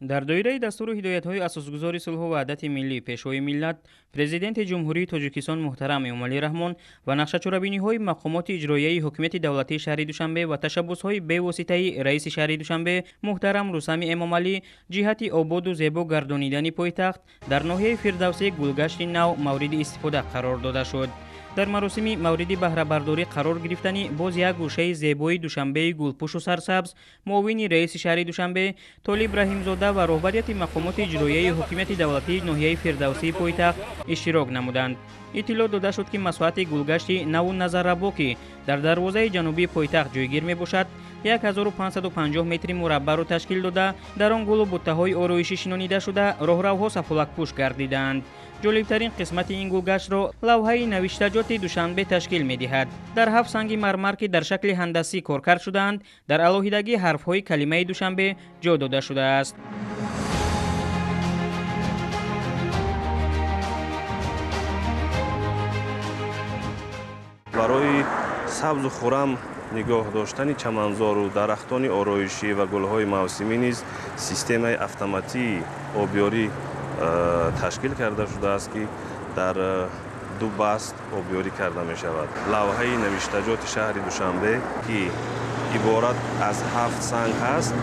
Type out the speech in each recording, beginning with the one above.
Дар доираи дастуру ҳидоятҳои асосгузори сулҳу ваҳдати миллӣ, Пешвои миллат, Президенти Ҷумҳурии Тоҷикистон муҳтарам Эмомалӣ Раҳмон ва нақшачорабиниҳои мақомоти иҷроияи ҳукумати давлатии шаҳри Душанбе ва ташаббусҳои бевоситаи раиси шаҳри Душанбе муҳтарам Рустами Эмомалӣ ҷиҳати ободу зебо гардонидани пойтахт дар ноҳияи Фирдавсӣ гулгашти нав мавриди истифода қарор дода шуд. Дар маросими мавриди баҳрабардорӣ қарор гирифтани боз як гӯшаи зебои Душанбеи гулпӯшу сарсабз, муовини раиси шаҳри Душанбе Толиб Раҳимзода ва роҳбарияти мақомоти иҷроияи ҳукумати давлатии ноҳияи Фирдавсии пойтахт иштирок намуданд. Иттилоъ дода шуд, ки масоҳати гулгашти наву назаррабо, ки дар дарвозаи ҷанубии пойтахт ҷойгир мебошад, 1550 метри мураббаъро ташкил дода, дар он гулу буттаҳои ороишӣ шинонида шуда, роҳравҳо сафолакпӯш гардидаанд. Ҷолибтарин қисмати ин гулгаштро лавҳаи навиштаҷоти Душанбе ташкил медиҳад. Дар ҳафт санги мармар, ки дар шакли ҳандасӣ коркард шудаанд, дар алоҳидагӣ ҳарфҳои калимаи Душанбе ҷо дода шудааст. Барои сабзу хуррам нигоҳ доштани чаманзору дарахтони ороишӣ ва гулҳои мавсимӣ низ системаи автоматии обёрӣ ташкил карда шудааст, ки дар ду баст обёрӣ карда мешавад. Лавҳаи навиштаҷоти шаҳри Душанбе, ки иборат аз ҳафт санг ҳаст,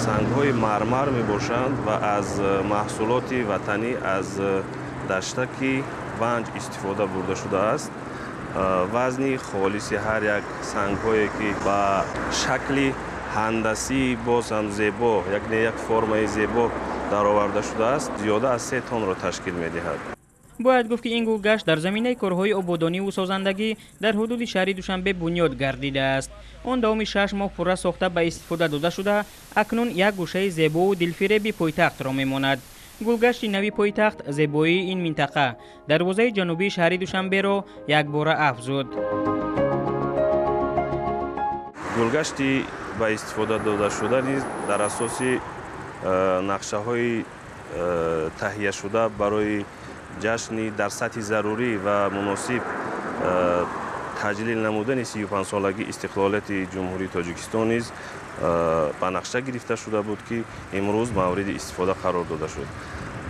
сангҳои мармар мебошанд ва аз маҳсулоти ватанӣ аз даштаки ванҷ истифода бурда шудааст. Вазни холиси ҳар як сангҳое, ки ба шакли ҳандасии боз ҳам зебо, яъне як формаи зебо дароварда шудааст, зиёда аз 3 тонро ташкил медиҳад. Бояд гуфт, ки ин гулгашт дар заминаи корҳои ободониву созандагӣ дар ҳудуди шаҳри Душанбе бунёд гардидааст. Он давоми 6 моҳ пурра сохта ба истифода дода шуда, акнун як гӯшаи зебову дилфиреби пойтахтро мемонад. Гулгашти нави пойтахт зебоии ин минтақа, дарвозаи ҷанубии шаҳри Душанберо якбора афзуд. Гулгашти ба истифода додашуда низ дар асоси нақшаҳои таҳияшуда барои ҷашни дар сатҳи зарурӣ ва муносиб таҷлил намудани 35-солагии истиқлолияти Ҷумҳурии Тоҷикистон низ ба нақша гирифта шуда буд, ки имрӯз мавриди истифода қарор дода шуд.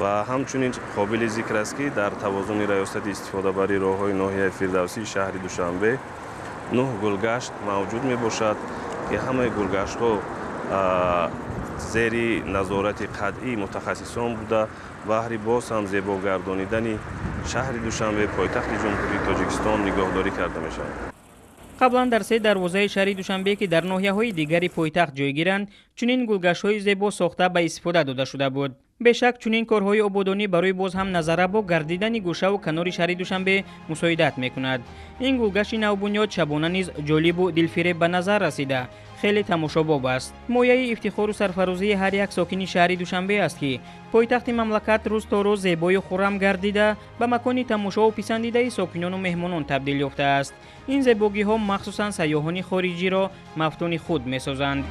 Ва ҳамчунин қобили зикр аст, ки дар тавозуни раёсати истифодабарии роҳҳои ноҳияи Фирдавсии шаҳри Душанбе 9 гулгашт мавҷуд мебошад, ки ҳамаи гулгаштҳо зери назорати қатъии мутахассисон буда, баҳри боз ҳам зебо гардонидани шаҳри Душанбе, пойтахти Ҷумҳурии Тоҷикистон, нигоҳдорӣ карда мешавад. Қаблан дар се дарвозаи шаҳри Душанбе, ки дар ноҳияҳои дигари пойтахт ҷойгиранд, чунин гулгаштҳои зебо сохта ба истифода дода шуда буд. Бешак, чунин корҳои ободонӣ барои боз ҳам назаррабо гардидани гӯшаву канори шаҳри Душанбе мусоидат мекунад. Ин гулгашти навбунёд шабона низ ҷолибу дилфиреб ба назар расида, хеле тамошобоб аст. Мояи ифтихору сарфарозии ҳар як сокини шаҳри Душанбе аст, ки пойтахти мамлакат рӯз то рӯз зебою хуррам гардида, ба макони тамошову писандидаи сокинону меҳмонон табдил ёфтааст. Ин зебогиҳо махсусан сайёҳони хориҷиро мафтуни худ месозанд.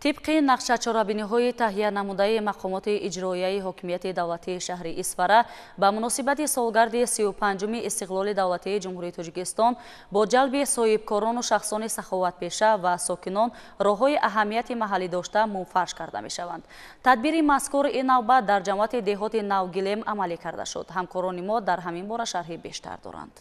Тибқи нақшачорабиниҳои таҳия намудаи мақомоти иҷроияи ҳокимияти давлатии шаҳри Исфара ба муносибати солгарди 35-уми истиқлоли давлатии Ҷумҳурии Тоҷикистон бо ҷалби соҳибкорону шахсони саховатпеша ва сокинон роҳҳои аҳамияти маҳаллӣ дошта мунфарш карда мешаванд. Тадбири мазкур ин навбат дар ҷамоати деҳоти Навгилем амалӣ карда шуд. Ҳамкорони мо дар ҳамин бора шарҳи бештар доранд.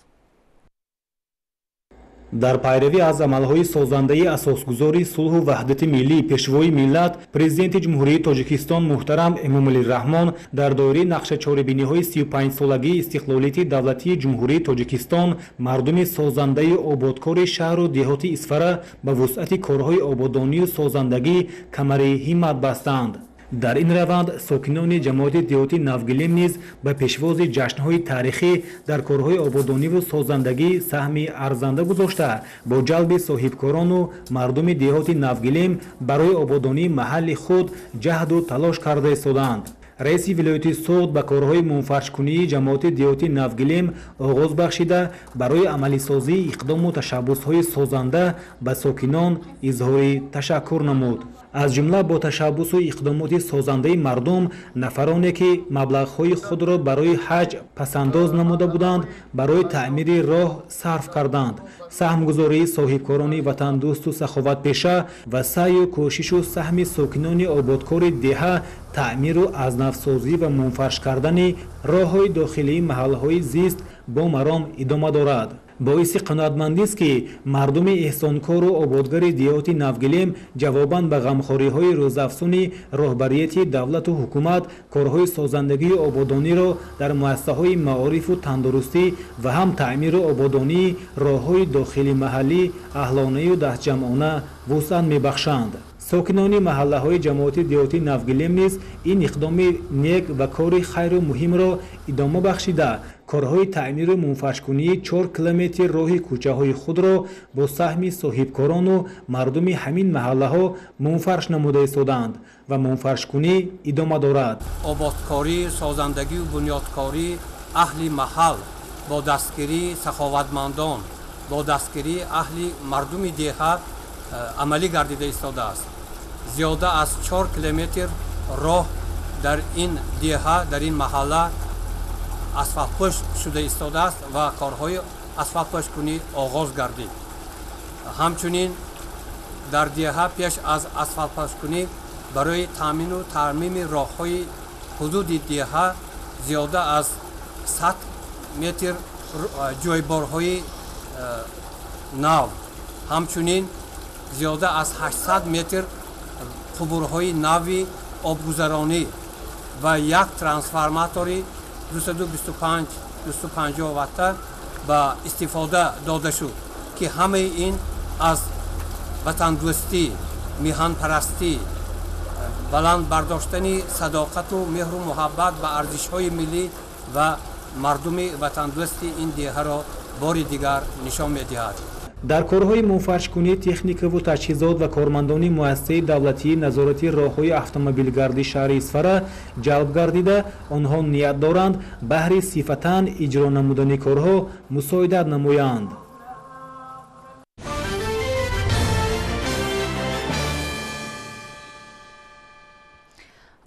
Дар пайравӣ аз амалҳои созандаи асосгузори сулҳу ваҳдати миллӣ, Пешвои миллат, Президенти Ҷумҳурии Тоҷикистон муҳтарам Эмомалӣ Раҳмон дар доираи нақшачорабиниҳои 35-солагии истиқлолияти давлатии Ҷумҳурии Тоҷикистон мардуми созандаи ободкори шаҳру деҳоти Исфара ба вусъати корҳои ободонию созандагӣ камари ҳиммат бастанд. Дар ин раванд сокинони ҷамоати деҳоти Навгилем низ ба пешвози ҷашнҳои таърихӣ дар корҳои ободониву созандагӣ саҳми арзанда гузошта, бо ҷалби соҳибкорону мардуми деҳоти Навгилем барои ободонии маҳалли худ ҷаҳду талош карда истодаанд. Раиси вилояти Суғд ба корҳои мунфаршкунии ҷамоати деҳоти Навгилем оғоз бахшида, барои амалисозии иқдому ташаббусҳои созанда ба сокинон изҳори ташаккур намуд. Аз ҷумла бо ташаббусу иқдомоти созандаи мардум, нафароне ки маблағҳои худро барои ҳаҷ пасандоз намуда буданд, барои таъмири роҳ сарф карданд. Саҳмгузории соҳибкорони ватандӯсту саховатпеша ва саъю кӯшишу саҳми сокинони ободкори деҳа таъмиру аз навсозӣ ва мунфарш кардани роҳҳои дохилии маҳаллаҳои зист бо маром идома дорад. Боиси қаноатмандист, ки мардуми эҳсонкору ободгари деҳоти Навгилем ҷавобан ба ғамхориҳои рӯзафзуни роҳбарияти давлату ҳукумат корҳои созандагию ободониро дар муассисаҳои маорифу тандурустӣ ва ҳам таъмиру ободонии роҳҳои дохили маҳаллӣ аҳлонаю дастҷамъона вусъат мебахшанд. Сокинони маҳаллаҳои ҷамоати деҳоти Навгилем низ ин иқдоми нек ва кори хайру муҳимро идома бахшида, корҳои таъмиру мунфаршкунии 4 километр роҳи кӯчаҳои худро бо саҳми соҳибкорону мардуми ҳамин маҳаллаҳо мунфарш намуда истодаанд ва мунфаршкунӣ идома дорад. Ободкорӣ, созандагию бунёдкорӣ аҳли маҳал бо дастгирии саховатмандон, бо дастгирии аҳли мардуми деҳа амалӣ гардида истодааст. Зиёда аз 4 километр роҳ дар ин деҳа, дар ин маҳалла асфалтпӯш шуда истодааст ва корҳои асфалтпӯшкунӣ оғоз гардид. Ҳамчунин дар деҳа пеш аз асфалтпӯшкунӣ барои таъмину тармими роҳҳои ҳудуди деҳа зиёда аз 100 метр ҷойборҳои нав, ҳамчунин зиёда аз 800 метр қубурҳои нави обгузаронӣ ва як трансформатори 225-250 ватта ба истифода дода шуд, ки ҳамаи ин аз ватандӯстӣ, миҳанпарастӣ, баланд бардоштани садоқату меҳру муҳаббат ба арзишҳои миллӣ ва мардуми ватандӯсти ин деҳаро бори дигар нишон медиҳад. Дар корҳои мунфаршкунии техникаву таҷҳизот ва кормандони муассисаи давлатии назорати роҳҳои автомобилгарди шаҳри Исфара ҷалб гардида, онҳо ният доранд баҳри сифатан иҷро намудани корҳо мусоидат намоянд.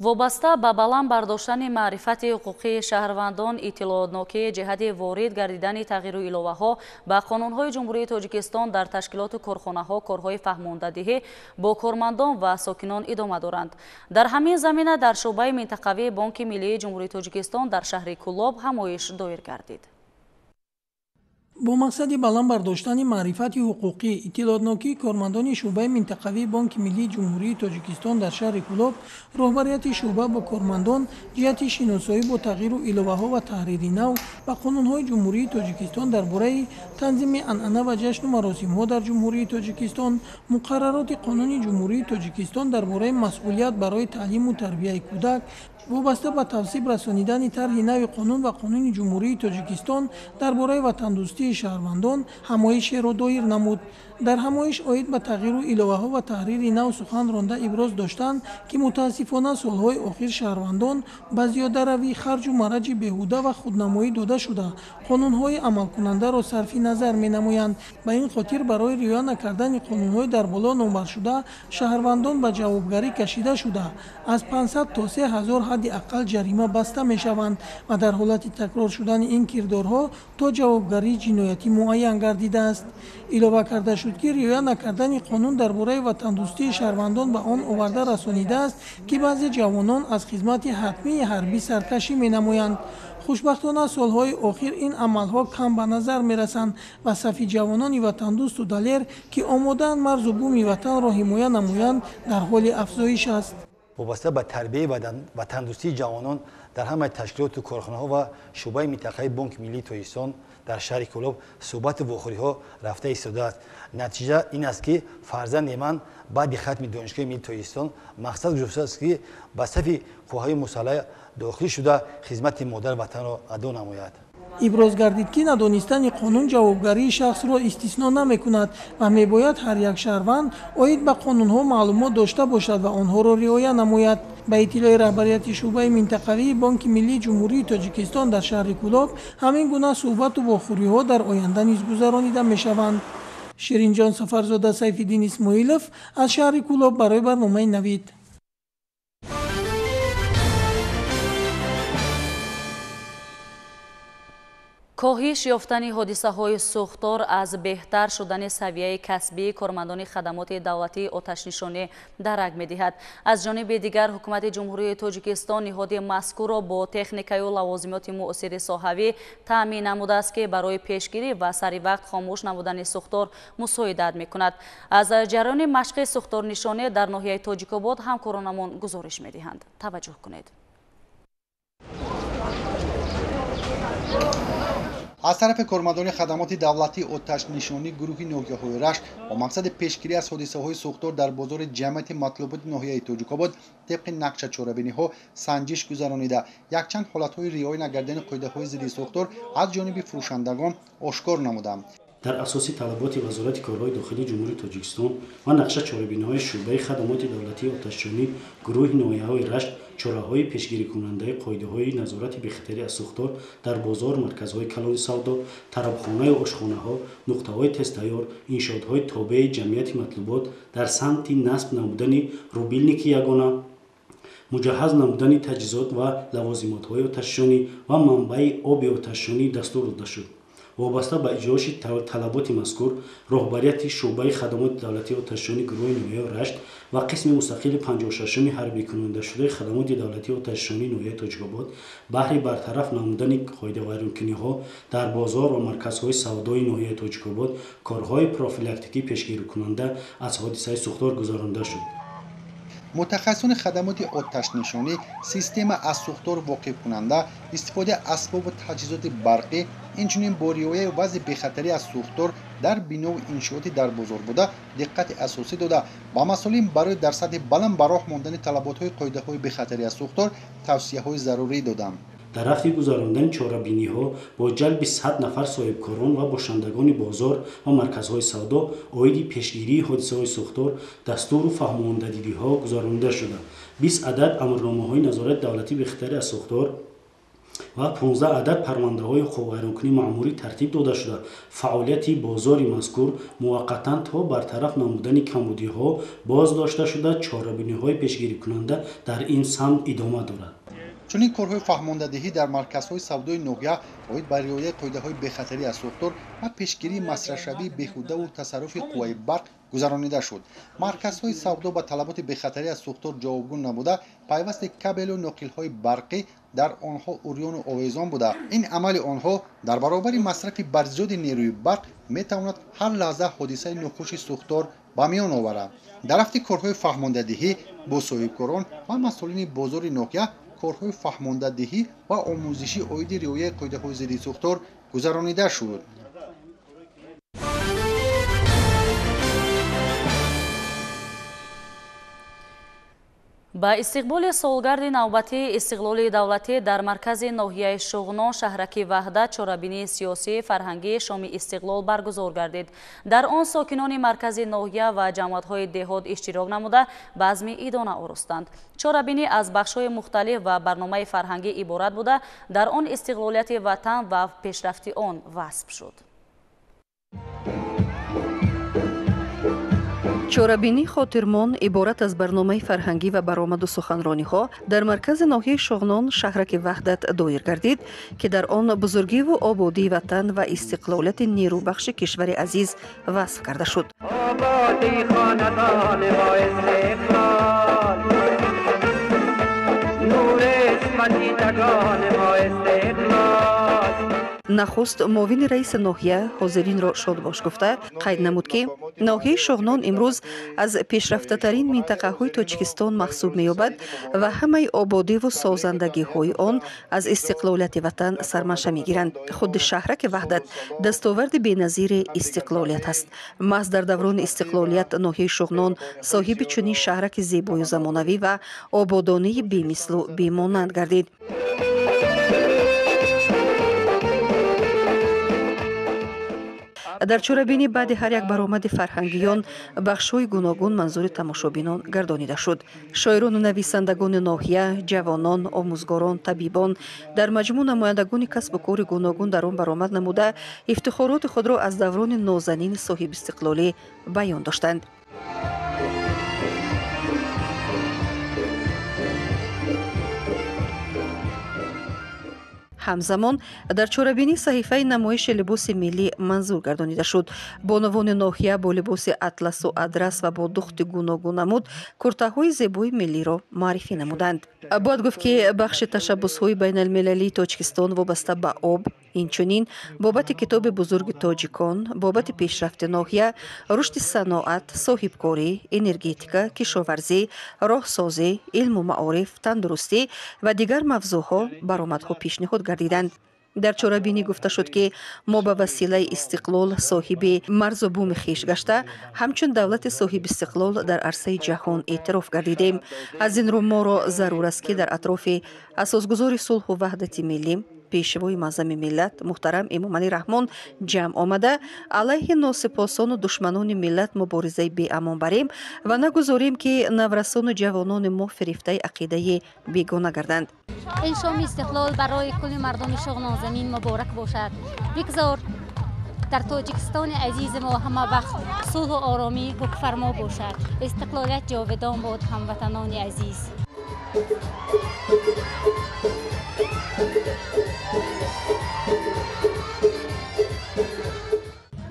Вобаста ба баланд бардоштани маърифати ҳуқуқии шаҳрвандон, иттилоотнокии ҷиҳати ворид гардидани тағйиру иловаҳо ба қонунҳои Ҷумҳурии Тоҷикистон дар ташкилоту корхонаҳо корҳои фаҳмондадиҳӣ бо кормандон ва сокинон идома доранд. Дар ҳамин замина дар шӯъбаи минтақавии Бонки Миллии Ҷумҳурии Тоҷикистон дар шаҳри Кӯлоб ҳамоиш доир гардид. Бо мақсади баланд бардоштани маърифати ҳуқуқӣ, иттилоотнокии кормандони шӯъбаи минтақавии Бонки Миллии Ҷумҳурии Тоҷикистон дар шаҳри Кӯлоб, роҳбарияти шӯъба бо кормандон ҷиҳати шиносоӣ бо тағйиру иловаҳо ва таҳрири нав ба қонунҳои Ҷумҳурии Тоҷикистон дар бораи танзими анъана ва ҷашну маросимҳо дар Ҷумҳурии Тоҷикистон, муқаррароти қонуни Ҷумҳурии Тоҷикистон дар бораи масъулият барои таълиму тарбияи кӯдак, вобаста ба тавсиб расонидани тарҳи нави қонун ва қонуни Ҷумҳурии Тоҷикистон дар бораи ватандӯстии шаҳрвандон ҳамоишеро доир намуд. Дар ҳамоиш оид ба тағйиру иловаҳо ва таҳрири нав сухан ронда иброз доштанд, ки мутаассифона солҳои охир шаҳрвандон ба зиёдаравии харҷу мараҷи беҳуда ва худнамоӣ дода шуда, қонунҳои амалкунандаро сарфи назар менамоянд. Ба ин хотир барои риоя накардани қонунҳои дар боло номбаршуда шаҳрвандон ба ҷавобгарӣ кашида шуда, аз 500 то 3000 ҳадди аққал ҷарима баста мешаванд ва дар ҳолати такрор шудани ин кирдорҳо то ҷавобгарии ҷиноятӣ муайян гардидааст. Илова карда шуд, ки риоя накардани қонун дар бораи ватандӯстии шаҳрвандон ба он оварда расонидааст, ки баъзе ҷавонон аз хизмати ҳатмии ҳарбӣ саркашӣ менамоянд. Хушбахтона солҳои охир ин амалҳо кам ба назар мерасанд ва сафи ҷавонони ватандӯсту далер, ки омодаанд марзу буми ватанро ҳимоя намоянд, дар ҳоли афзоиш аст. Вобаста ба тарбияи ватандӯстии ҷавонон дар ҳамаи ташкилоту корхонаҳо ва шӯъбаи минтақаи Бонки Миллии Тоҷикистон дар шаҳри Кӯлоб суҳбату вохӯриҳо рафта истодааст. Натиҷа ин аст, ки фарзанди ман баъди хатми Донишгоҳи Миллии Тоҷикистон мақсад гузоштааст, ки ба сафи қувваҳои мусаллаҳ дохил шуда хизмати модар ватанро адо намояд. Иброз гардид, ки надонистани қонун ҷавобгарии шахсро истисно намекунад ва мебояд ҳар як шаҳрванд оид ба қонунҳо маълумот дошта бошад ва онҳоро риоя намояд. Ба иттилои раҳбарияти шӯъбаи минтақавии Бонки Миллии Ҷумҳурии Тоҷикистон дар шаҳри Кӯлоб ҳамин гуна суҳбату вохӯриҳо дар оянда низ гузаронида мешаванд. Ширинҷон Сафарзода, Сайфиддин Исмоилов аз шаҳри Кӯлоб барои барномаи Навид. Коҳиш ёфтани ҳодисаҳои сӯхтор аз беҳтар шудани савияи касбии кормандони хадамоти давлатии оташнишонӣ дарак медиҳад. Аз ҷониби дигар, ҳукумати Ҷумҳурии Тоҷикистон ниҳоди мазкурро бо техникаю лавозимоти муосири соҳавӣ таъмин намудааст, ки барои пешгирӣ ва саривақт хомӯш намудани сӯхтор мусоидат мекунад. Аз ҷараёни машқи сӯхторнишонӣ дар ноҳияи Тоҷикобод ҳамкоронамон гузориш медиҳанд. Таваҷҷӯҳ кунед. Аз тарафи кормандони хадамоти давлатии оташнишонӣ гурӯҳи ноҳияҳои Рашт бо мақсади пешгирӣ аз ҳодисаҳои сӯхтор дар бозори ҷамъияти матлуботи ноҳияи Тоҷикобод тибқи нақша чорабиниҳо санҷиш гузаронида, якчанд ҳолатҳои риоя накардани қоидаҳои зидди сӯхтор аз ҷониби фурӯшандагон ошкор намуданд. Дар асоси талаботи Вазорати корҳои дохилии Ҷумҳурии Тоҷикистон ва нақша чорабиниҳои шӯъбаи хадамоти давлатии оташнишонӣ гурӯҳи ноҳияҳои Рашт чораҳои пешгирикунандаи қоидаҳои назорати бехатарӣ аз сӯхтор дар бозор, марказҳои калони савдо, тарабхонаю ошхонаҳо, нуқтаҳои тезтайёр, иншоотҳои тобеи ҷамъияти матлубот дар самти насб намудани рубилники ягона, муҷаҳҳаз намудани таҷҳизот ва лавозимотҳои оташнишонӣ ва манбаи оби оташнишонӣ дастур дода шуд. Вобаста ба иҷроиши талаботи мазкур, роҳбарияти шӯъбаи хадамоти давлатии оташнишонӣ гурӯҳи ноҳияи Рашт ва қисми мустақили 56-уми ҳарбикунандашудаи хадамоти давлатии оташнишонии ноҳияи Тоҷикобод баҳри бартараф намудани қоидавайронкуниҳо дар бозор ва марказҳои савдои ноҳияи Тоҷикобод корҳои профилактикӣ пешгирикунанда аз ҳодисаи сӯхтор гузаронида шуд. Мутахассисони хадамоти оташнишонӣ система аз сӯхтор воқифкунанда, истифодаи асбобу таҷҳизоти барқӣ, инчунин бо риояи вазъи бехатарӣ аз сӯхтор дар бинову иншооти дар бозор буда диққати асосӣ дода, ба масъулин барои дар сатҳи баланд ба роҳ мондани талаботҳои қоидаҳои бехатарӣ аз сӯхтор тавсияҳои зарурӣ доданд. Дар рафти гузарондани чорабиниҳо бо ҷалби 100 нафар соҳибкорон ва бошандагони бозор ва марказҳои савдо оиди пешгирии ҳодисаҳои сӯхтор дастуру фаҳмондадиҳиҳо гузаронида шуда, 20 адад амрномаҳои назорати давлатии бехатарӣ аз сӯхтор ва 15 адад парвандаҳои ҳуқуқвайронкунии маъмурӣ тартиб дода шуда, фаъолияти бозори мазкур муваққатан то бартараф намудани камбудиҳо боз дошта шуда, чорабиниҳои пешгирикунанда дар ин самт идома дорад. Чунин корҳои фаҳмондадиҳӣ дар марказҳои савдои ноҳия оид ба риояи қоидаҳои бехатарӣ аз сӯхтор ва пешгирии масрафшавии беҳудаву тасарруфи қувваи барқ гузаронида шуд. Марказҳои савдо ба талаботи бехатарӣ аз сӯхтор ҷавобгӯ набуда, пайвасти кабелу ноқилҳои барқӣ дар онҳо урёну овезон буда. Ин амали онҳо дар баробари масрафи барзиёди нерӯи барқ метавонад ҳар лаҳза ҳодисаи нохуши сӯхтор ба миён оварад. Дар рафти корҳои фаҳмондадиҳӣ бо соҳибкорон ва масъулини бозори ноҳия корҳои фаҳмондадиҳӣ ва омӯзишӣ оиди риояи қоидаҳои зидди сӯхтор гузаронида шуд. Ба истиқболи солгарди навбатии истиқлоли давлатӣ дар маркази ноҳияи Шуғнон шаҳраки Ваҳдат чорабинии сиёсии фарҳангии шоми истиқлол баргузор гардид. Дар он сокинони маркази ноҳия ва ҷамоатҳои деҳот иштирок намуда базми идона оростанд. Чорабинӣ аз бахшҳои мухталиф ва барномаи фарҳангӣ иборат буда, дар он истиқлолияти ватан ва пешрафти он васф шуд. Чорабинии хотирмон иборат аз барномаи фарҳангӣ ва баромаду суханрониҳо дар маркази ноҳияи Шуғнон шаҳраки Ваҳдат доир гардид, ки дар он бузургиву ободии ватан ва истиқлолияти нерӯбахши кишвари азиз васф карда шуд. Нахуст муовини раиси ноҳия ҳозиринро шодбош гуфта қайд намуд, ки ноҳияи Шуғнон имрӯз аз пешрафтатарин минтақаҳои Тоҷикистон маҳсуб меёбад ва ҳамаи ободиву созандагиҳои он аз истиқлолияти ватан сарманша мегиранд. Худи шаҳраки Ваҳдат дастоварди беназири истиқлолият аст. Маҳз дар даврони истиқлолият ноҳияи Шуғнон соҳиби чунин шаҳраки зебою замонавӣ ва ободонии бемислу бемонанд гардид. Дар чорабинӣ баъди ҳар як баромади фарҳангиён бахшҳои гуногун манзури тамошобинон гардонида шуд. Шоирону нависандагони ноҳия, ҷавонон, омӯзгорон, табибон, дар маҷмӯъ намояндагони касбу кори гуногун дар он баромад намуда, ифтихороти худро аз даврони нозанини соҳибистиқлолӣ баён доштанд. Ҳамзамон дар чорабинӣ саҳифаи намоиши либоси миллӣ манзур гардонида шуд. Бонувони ноҳия бо либоси атласу адрас ва бо духти гуногуннамуд куртаҳои зебои миллиро муаррифӣ намуданд. Бояд гуфт, ки бахши ташаббусҳои байналмилалии Тоҷикистон вобаста ба об, инчунин бобати китоби бузурги тоҷикон, бобати пешрафти ноҳия, рушди саноат, соҳибкорӣ, энергетика, кишоварзӣ, роҳсозӣ, илму маориф, тандурустӣ ва дигар мавзӯъҳо баромадҳо пешниҳод гардиданд. Дар чорабинӣ гуфта шуд, ки мо ба василаи истиқлол соҳиби марзу буми хеш гашта, ҳамчун давлати соҳибистиқлол дар арсаи ҷаҳон эътироф гардидем. Аз ин рӯ моро зарур аст, ки дар атрофи асосгузори сулҳу ваҳдати миллӣ, пешвои муаззами миллат муҳтарам Эмомалӣ Раҳмон ҷамъ омада, алайҳи носипосону душманони миллат муборизаи беамон барем ва нагузорем, ки наврасону ҷавонони мо фирифтаи ақидаи бегона гарданд. Ин шоми истиқлол барои кулли мардуми Шуғнонзамин муборак бошад. Бигзор дар Тоҷикистони азизи мо ҳама вақт сулҳу оромӣ ҳукмфармо бошад. Истиқлолият ҷовидон бод, ҳамватанони азиз.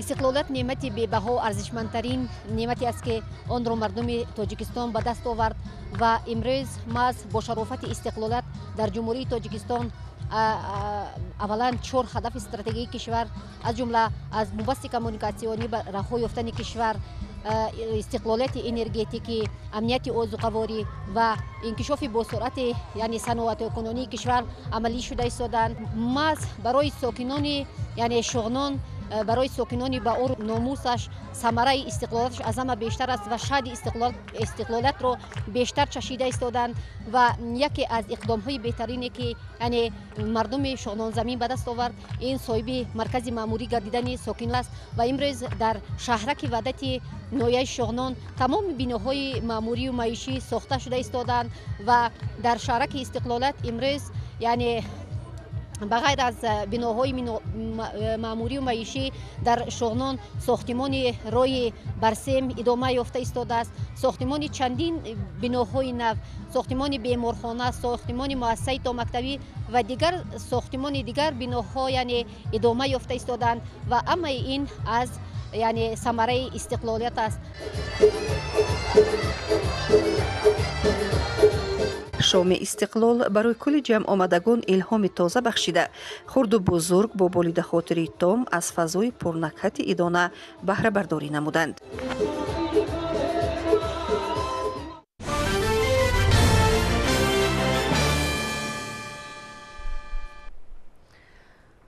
Истиқлолият неъмати бебаҳо, арзишмандтарин неъмате аст, ки онро мардуми Тоҷикистон ба даст овард ва имрӯз маҳз бо шарофати истиқлолият дар Ҷумҳурии Тоҷикистон аввалан чор ҳадафи стратегии кишвар, аз ҷумла аз мубасти коммуникатсионӣ ба роҳҳо ёфтани кишвар, истиқлолияти энергетикӣ, амнияти озуқаворӣ ва инкишофи босуръати яъне саноатикунонии кишвар амалӣ шуда истоданд. Маҳз барои сокинони яъне Шуғнон, барои сокинони ба ору номусаш самараи истиқлолияташ аз ҳама бештар аст ва шаҳди истиқлолиятро бештар чашида истоданд ва яке аз иқдомҳои беҳтарине, ки яъне мардуми Шуғнонзамин ба даст овард, ин соҳиби маркази маъмурӣ гардидани сокин аст ва имрӯз дар шаҳраки Ваҳдати ноҳияи Шуғнон тамоми биноҳои маъмурию маишӣ сохта шуда истоданд ва дар шаҳраки Истиқлолият имрӯз яъне ба ғайр аз биноҳои маъмурию маишӣ дар Шуғнон сохтимони роҳи Барсем идома ёфта истодааст, сохтимони чандин биноҳои нав, сохтимони беморхона, сохтимони муассисаи томактабӣ ва дигар сохтимони дигар биноҳҳо яъне идома ёфта истоданд ва ҳамаи ин аз яъне самараи истиқлолият аст. Шоми истиқлол барои кулли ҷамъомадагон илҳоми тоза бахшида, хурду бузург бо болида хотири том аз фазои пурнакҳати идона баҳрабардорӣ намуданд.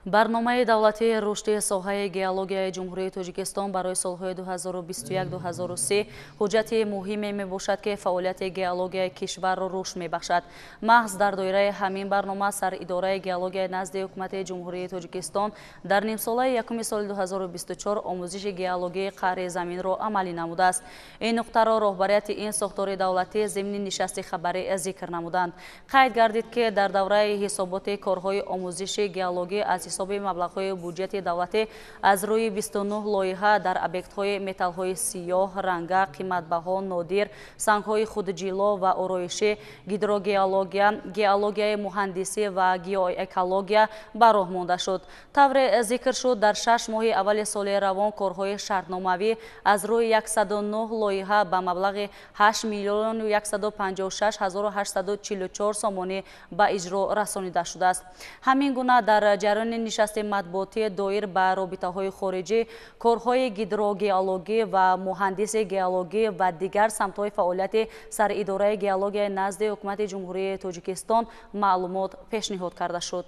Барномаи давлатии рушди соҳаи геологияи Ҷумҳурии Тоҷикистон барои солҳои 2021-2030 ҳуҷҷати муҳиме мебошад, ки фаъолияти геологияи кишварро рушд мебахшад. Маҳз дар доираи ҳамин барнома Саридораи геологияи назди Ҳукумати Ҷумҳурии Тоҷикистон дар нимсолаи якуми соли 2024 омӯзиши геологияи қаъри заминро амалӣ намудааст. Ин нуқтаро роҳбарияти ин сохтори давлатӣ зимни нишасти хабарӣ зикр намуданд. Қайд гардид, ки дар давраи ҳисоботи корҳои омӯзиши геологӣ аз ҳисоби маблағҳои буҷети давлатӣ аз рӯи 29 лоиҳа дар объектҳои металлҳои сиёҳ, ранга, қиматбаҳо, нодир, сангҳои худҷило ва ороишӣ, гидрогеология, геологияи муҳандисӣ ва геоэкология ба роҳ монда шуд. Тавре зикр шуд, дар 6 моҳи аввали соли равон корҳои шартномавӣ аз рӯи 109 лоиҳа ба маблағи 8 156 844 сомонӣ ба иҷро расонида шудааст. Ҳамин гуна дар ҷараёни нишасти матбуотӣ доир ба робитаҳои хориҷӣ, корҳои гидрогеологӣ ва муҳандиси геологӣ ва дигар самтҳои фаъолияти Саридораи геологияи назди Ҳукумати Ҷумҳурии Тоҷикистон маълумот пешниҳод карда шуд.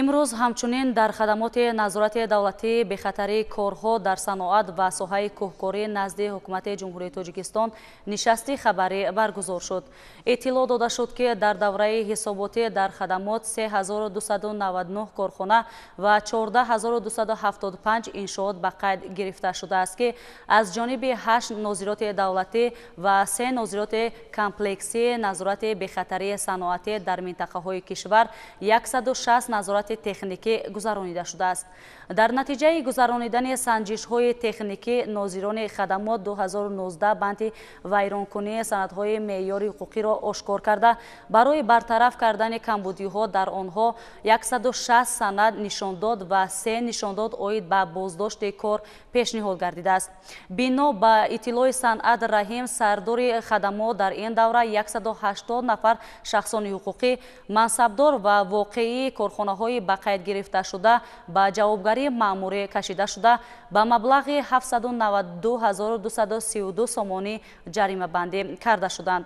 Имрӯз ҳамчунин дар хадамоти назорати давлатии бехатарии корҳо дар саноат ва соҳаи кӯҳкорӣ назди ҳукумати Ҷумҳурии Тоҷикистон нишасти хабарӣ баргузор шуд. Иттилоъ дода шуд, ки дар давраи ҳисоботӣ дар хадамот 3299 корхона ва 14275 иншоот ба қайд гирифта шудааст, ки аз ҷониби 8 нозироти давлатӣ ва 3 нозироти комплексии назорати бехатарии саноатӣ дар минтақаҳои кишвар 160 назорати техникӣ гузаронида шудааст. Дар натиҷаи гузаронидани санҷишҳои техникӣ нозирони хадамот 2019 банди вайронкунии санадҳои меъёри ҳуқуқиро ошкор карда, барои бартараф кардани камбудиҳо дар онҳо 160 санад нишондод ва 3 нишондод оид ба боздошти кор пешниҳод гардидааст. Бино ба иттилои Санъат Раҳим, сардори хадамот, дар ин давра 180 нафар шахсони ҳуқуқӣ, мансабдор ва воқеии корхонаҳои ба қайд гирифташуда ба ҷавобгарии маъмурӣ кашида шуда, ба маблағи 792 232 сомонӣ ҷаримабандӣ карда шуданд.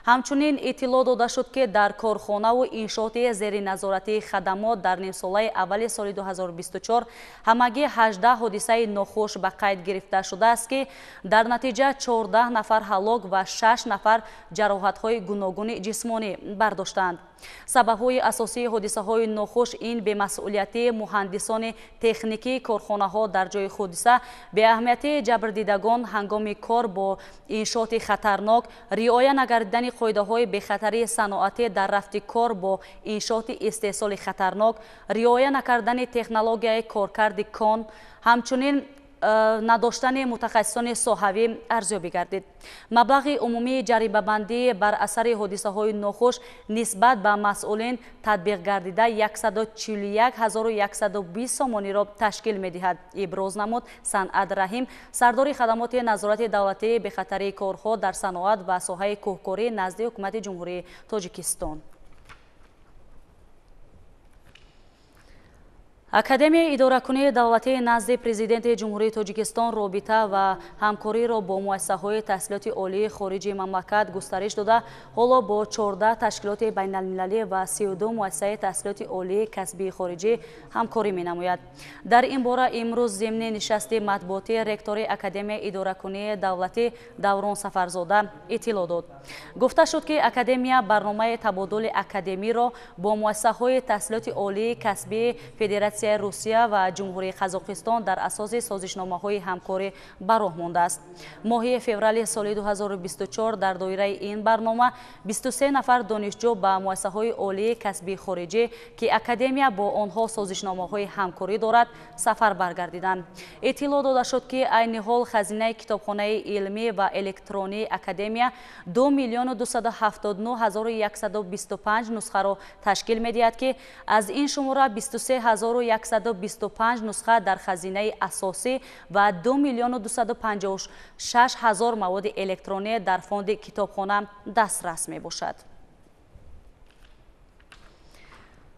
Ҳамчунин иттилоъ дода шуд, ки дар корхонаву иншооти зери назоратии хадамот дар нимсолаи аввали соли 2024 ҳамагӣ 18 ҳодисаи нохуш ба қайд гирифта шудааст, ки дар натиҷа 14 нафар ҳалок ва 6 нафар ҷароҳатҳои гуногуни ҷисмонӣ бардоштанд. Сабабҳои асосии ҳодисаҳои нохуш ин бемасъулиятии муҳандисони техникии корхонаҳо дар ҷои ҳодиса, беаҳамиятии ҷабрдидагон ҳангоми кор бо иншооти хатарнок, риоя нагардидани қоидаҳои бехатарии саноатӣ дар рафти кор бо иншооти истеҳсоли хатарнок, риоя накардани технологияи коркарди кон, ҳамчунин надоштани мутахассисони соҳавӣ арзёбӣ гардид. Маблағи умумии ҷарибабандӣ бар асари ҳодисаҳои нохуш нисбат ба масъулин татбиқ гардида 141 120 сомониро ташкил медиҳад, иброз намуд Санъат Раҳим, сардори хадамоти назорати давлатии бехатарии корҳо дар саноат ва соҳаи кӯҳкорӣ назди ҳукумати Ҷумҳурии Тоҷикистон. Академияи идоракунии давлатии назди Президенти Ҷумҳурии Тоҷикистон робита ва ҳамкориро бо муассисаҳои таҳсилоти олии хориҷи мамлакат густариш дода, ҳоло бо 14 ташкилоти байналмилалӣ ва 32 муассисаи таҳсилоти олии касбии хориҷӣ ҳамкорӣ менамояд. Дар ин бора имрӯз зимни нишасти матбуотӣ ректори Академияи идоракунии давлатӣ Даврон Сафарзода иттилоъ дод. Гуфта шуд, ки академия барномаи табодули академиро бо муассисаҳои таҳсилоти олии касбии Федератсияи Русия ва Ҷумҳурии Қазоқистон дар асоси созишномаҳои ҳамкорӣ ба роҳ мондааст. Моҳи феврали соли 2024 дар доираи ин барнома 23 нафар донишҷӯ ба муассисаҳои олии касбии хориҷӣ, ки академия бо онҳо созишномаҳои ҳамкорӣ дорад, сафар баргардиданд. Иттилоъ дода шуд, ки айни ҳол хазинаи китобхонаи илмӣ ва электронии академия 2 миллиону 279 125 нусхаро ташкил медиҳад, ки аз ин шумора 23 125 нусха дар хазинаи асосӣ ва 2 миллиону 256 ҳазор маводи электронӣ дар фонди китобхона дастрас мебошад.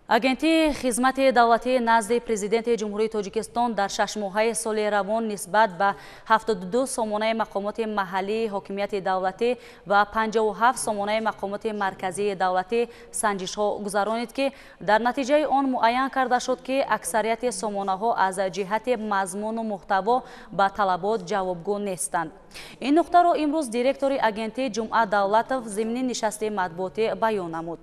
Агентии хизмати давлатии назди Президенти Ҷумҳурии Тоҷикистон дар шашмоҳаи соли равон нисбат ба 72 сомонаи мақомоти маҳаллии ҳокимияти давлатӣ ва 57 сомонаи мақомоти марказии давлатӣ санҷишҳо гузаронид, ки дар натиҷаи он муайян карда шуд, ки аксарияти сомонаҳо аз ҷиҳати мазмуну муҳтаво ба талабот ҷавобгӯ нестанд. Ин нуқтаро имрӯз директори агентӣ Ҷумъа Давлатов зимни нишасти матбуотӣ баён намуд.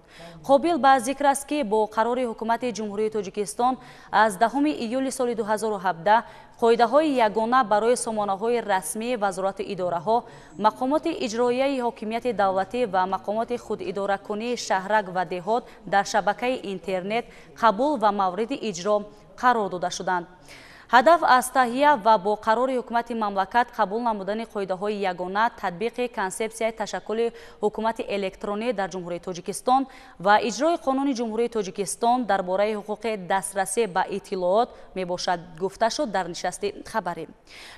Қобил ба зикр аст, ки бо қарори Ҳукумати Ҷумҳурии Тоҷикистон аз 10 июли соли 2017 қоидаҳои ягона барои сомонаҳои расмии вазорату идораҳо, мақомоти иҷроияи ҳокимияти давлатӣ ва мақомоти худидоракунии шаҳрак ва деҳот дар шабакаи интернет қабул ва мавриди иҷро қарор дода шуданд. Ҳадаф аз таҳия ва бо қарори ҳукумати мамлакат қабул намудани қоидаҳои ягона татбиқи консепсияи ташаккули ҳукумати электронӣ дар Ҷумҳурии Тоҷикистон ва иҷрои Қонуни Ҷумҳурии Тоҷикистон дар бораи ҳуқуқи дастрасӣ ба иттилоот мебошад, гуфта шуд дар нишасти хабарӣ.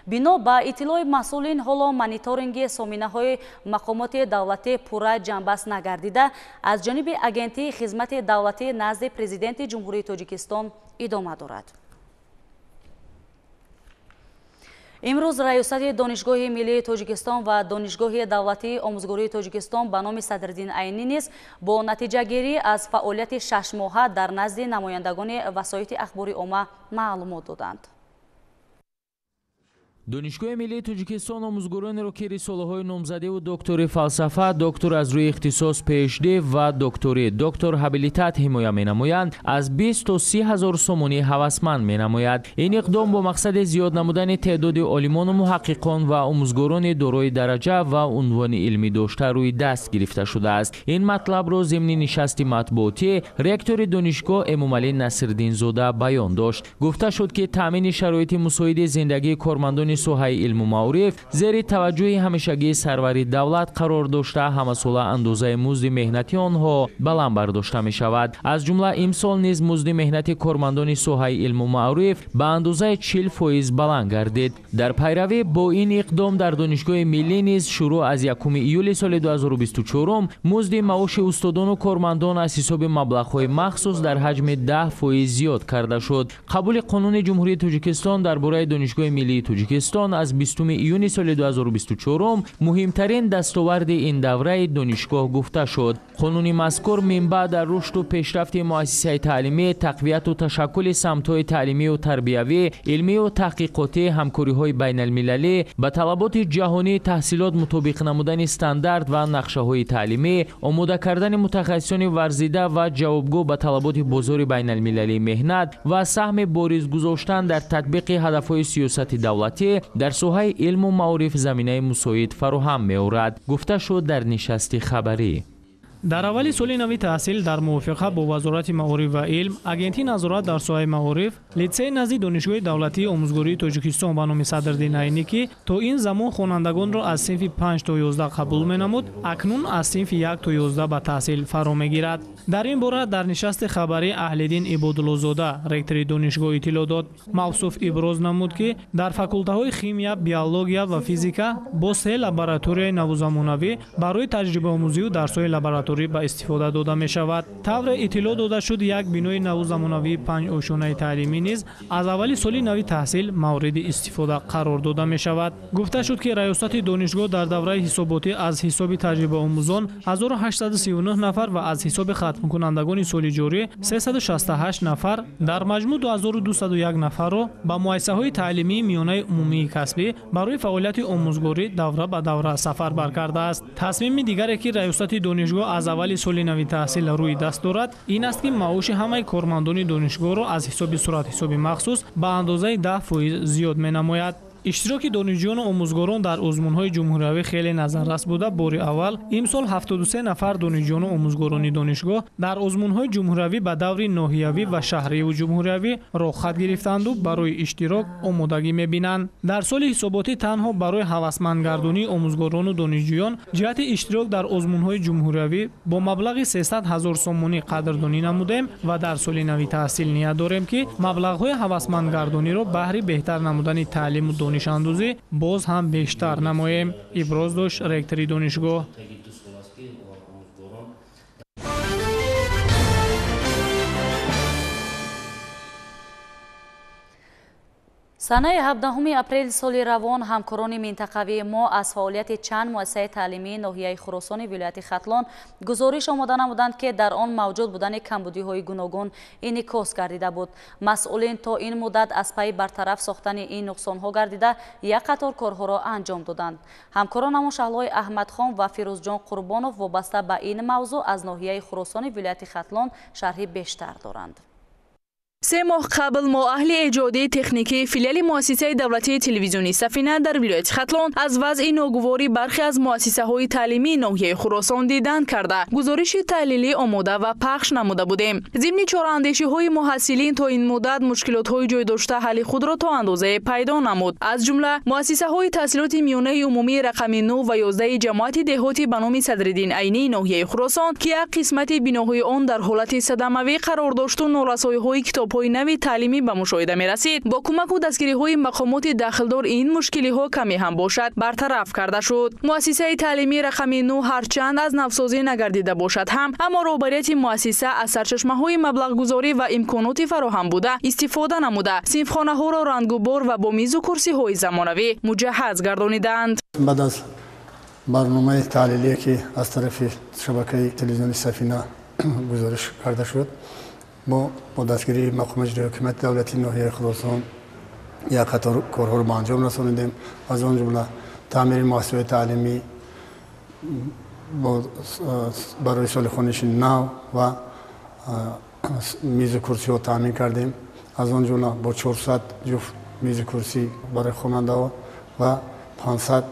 Бино ба иттилои масъулин, ҳоло мониторинги сомонаҳои мақомоти давлатӣ пурра ҷамъбаст нагардида, аз ҷониби Агентии хизмати давлатӣ назди Президенти Ҷумҳурии Тоҷикистон идома дорад. Имрӯз Раёсати Донишгоҳи Миллии Тоҷикистон ва Донишгоҳи Давлатии Омӯзгории Тоҷикистон ба номи Садриддин Айнӣ низ бо натиҷагирӣ аз фаъолияти шашмоҳа дар назди намояндагони васоити ахбори омма маълумот доданд. Донишгоҳи Миллии Тоҷикистон омӯзгоронеро, ки рисолаҳои номзадиву доктори фалсафа, доктор аз рӯи ихтисос PhD ва доктори доктор ҳабилитат ҳимоя менамоянд, аз 20 то 30 ҳазор сомонӣ ҳавасманд менамояд. Ин иқдом бо мақсади зиёд намудани теъдоди олимону муҳаққиқон ва омӯзгорони дорои дараҷа ва унвони илмӣ дошта рӯи даст гирифта шудааст. Ин матлабро зимни нишасти матбуотӣ ректори донишгоҳ Эмомалӣ Насриддинзода баён дошт. Гуфта шуд, ки таъмини шароити мусоиди зиндагии кормандони соҳаи илму маориф зери таваҷҷӯҳи ҳамешагии сарвари давлат қарор дошта, ҳамасола андозаи музди меҳнати онҳо баланд бардошта мешавад. Аз ҷумла имсол низ музди меҳнати кормандони соҳаи илму маориф ба андозаи 40% баланд гардид. Дар пайравӣ бо ин иқдом дар Донишгоҳи Миллӣ низ шурӯъ аз 1 июли соли 2024 музди маоши устодону кормандон аз ҳисоби маблағҳои махсус дар ҳаҷми 10% зиёд карда шуд. Қабули қонуни Ҷумҳурии Тоҷикистон дар бораи Донишгоҳи Миллии Тоҷикистон аз 20 июни соли 2024 муҳимтарин дастоварди ин давраи донишгоҳ гуфта шуд. Қонуни мазкур минбаъд дар рушду пешрафти муассисаи таълимӣ, тақвияту ташаккули самтҳои таълимию тарбиявӣ, илмию таҳқиқотӣ, ҳамкориҳои байналмилалӣ, ба талаботи ҷаҳонии таҳсилот мутобиқ намудани стандарт ва нақшаҳои таълимӣ, омода кардани мутахассисони варзида ва ҷавобгӯ ба талаботи бозори байналмилалии меҳнат ва саҳми бориз гузоштан дар татбиқи ҳадафҳои сиёсати давлатӣ дар соҳаи илму маориф заминаи мусоид фароҳам меорад, гуфта шуд дар нишасти хабарӣ. Дар аввали соли нави таҳсил дар мувофиқа бо Вазорати маориф ва илм, Агентии назорат дар соҳаи маориф, литсеи назди Донишгоҳи давлатии омӯзгории Тоҷикистон ба номи Садриддин Айнӣ, ки то ин замон хонандагонро аз синфи 5 то 11 қабул менамуд, акнун аз синфи 1 то 11 ба таҳсил фаро мегирад. Дар ин бора дар нишасти хабарӣ Аҳлиддин Ибодуллозода, ректори донишгоҳ, иттилоъ дод. Мавсуф иброз намуд, ки дар факултаҳои химия, биология ва физика бо 3 лабораторияи навузамонавӣ барои таҷрибаомӯзию дарсҳои лабораторӣ ба истифода дода мешавад. Тавре иттилоъ дода шуд, як бинои навузамонавии 5 ошёнаи таълимӣ низ аз аввали соли нави таҳсил мавриди истифода қарор дода мешавад. Гуфта шуд, ки раёсати донишгоҳ дар давраи ҳисоботӣ аз ҳисоби таҷрибаомӯзон 1839 нафар ва аз ҳисоби хатмкунандагони соли ҷорӣ 368 нафар, дар маҷмӯъ 2201 нафарро ба муассисаҳои таълимии миёнаи умумии касбӣ барои фаъолияти омӯзгорӣ давра ба давра сафарбар кардааст. Тасмими дигаре, ки раёсати донишгоҳ аз аввали соли нави таҳсил рӯи даст дорад, ин аст, ки маоши ҳамаи кормандони донишгоҳро аз ҳисоби суратҳисоби махсус ба андозаи 10% зиёд менамояд. Иштироки донишҷӯёну омӯзгорон дар озмунҳои ҷумҳуриявӣ хеле назаррас буда, бори аввал имсол 73 нафар донишҷӯёну омӯзгорони донишгоҳ дар озмунҳои ҷумҳуриявӣ ба даври ноҳиявӣ ва шаҳриву ҷумҳуриявӣ роҳхат гирифтанду барои иштирок омодагӣ мебинанд. Дар соли ҳисоботӣ танҳо барои ҳавасмандгардонии омӯзгорону донишҷӯён ҷиҳати иштирок дар озмунҳои ҷумҳуриявӣ бо маблағи 300 ҳазор сомонӣ қадрдонӣ намудем ва дар соли нави таҳсил ният дорем, ки маблағҳои ҳавасмандгардониро баҳри беҳтар намудани таълиму донишандӯзӣ боз ҳам бештар намоем, иброз дошт ректори донишгоҳ. Санаи 17 апрели соли равон ҳамкорони минтақавии мо аз фаъолияти чанд муассисаи таълимии ноҳияи Хуросони вилояти Хатлон гузориш омода намуданд, ки дар он мавҷуд будани камбудиҳои гуногун инъикос гардида буд. Масъулин то ин муддат аз пайи бартараф сохтани ин нуқсонҳо гардида як қатор корҳоро анҷом доданд. Ҳамкоронамон Шаҳлои Аҳмадхон ва Фирӯзҷон Қурбонов вобаста ба ин мавзӯъ аз ноҳияи Хуросони вилояти Хатлон шарҳи бештар доранд. 3 моҳ қабл мо аҳли эҷодии техникии филиали муассисаи давлатии телевизионии Сафина дар вилояти Хатлон аз вазъи ногувори бархе аз муассисаҳои таълимии ноҳияи Хуросон дидан карда, гузориши таҳлилӣ омода ва пахш намуда будем. Зимни чораандешиҳои муҳассилин то ин муддат мушкилотҳои ҷой дошта ҳалли худро то андозае пайдо намуд. Аз ҷумла муассисаҳои таҳсилоти миёнаи умумии рақами 9 ва 11 ҷамоати деҳоти ба номи Садриддин Айнии ноҳияи Хуросон, ки як қисмати биноҳои он дар ҳолати садамавӣ қарор дошту норасоиҳои китоб китобҳои нави таълимӣ ба мушоҳида мерасид, бо кӯмаку дастгириҳои мақомоти дахлдор ин мушкилиҳо каме ҳам бошад бартараф карда шуд. Муассисаи таълимии рақами 9 ҳарчанд аз навсозӣ нагардида бошад ҳам, аммо роҳбарияти муассиса аз сарчашмаҳои маблағгузорӣ ва имконоти фароҳам буда истифода намуда, синфхонаҳоро рангубор ва бо мизу курсиҳои замонавӣ муҷаҳҳаз гардонидаанд. Баъд аз барномаи таҳлилие, ки аз тарафи шабакаи телевизиони Сафина гузориш карда шуд, мо бо дастгирии мақоми иҷроии ҳокимияти давлатии ноҳияи Хуросон як қатор корҳоро ба анҷом расонидем. Аз он ҷумла таъмири муассисаҳои таълимӣ барои соли хониши нав ва мизу курсиҳо таъмин кардем. Аз он ҷумла бо 400 ҷуфт мизу курсӣ барои хонандаҳо ва 500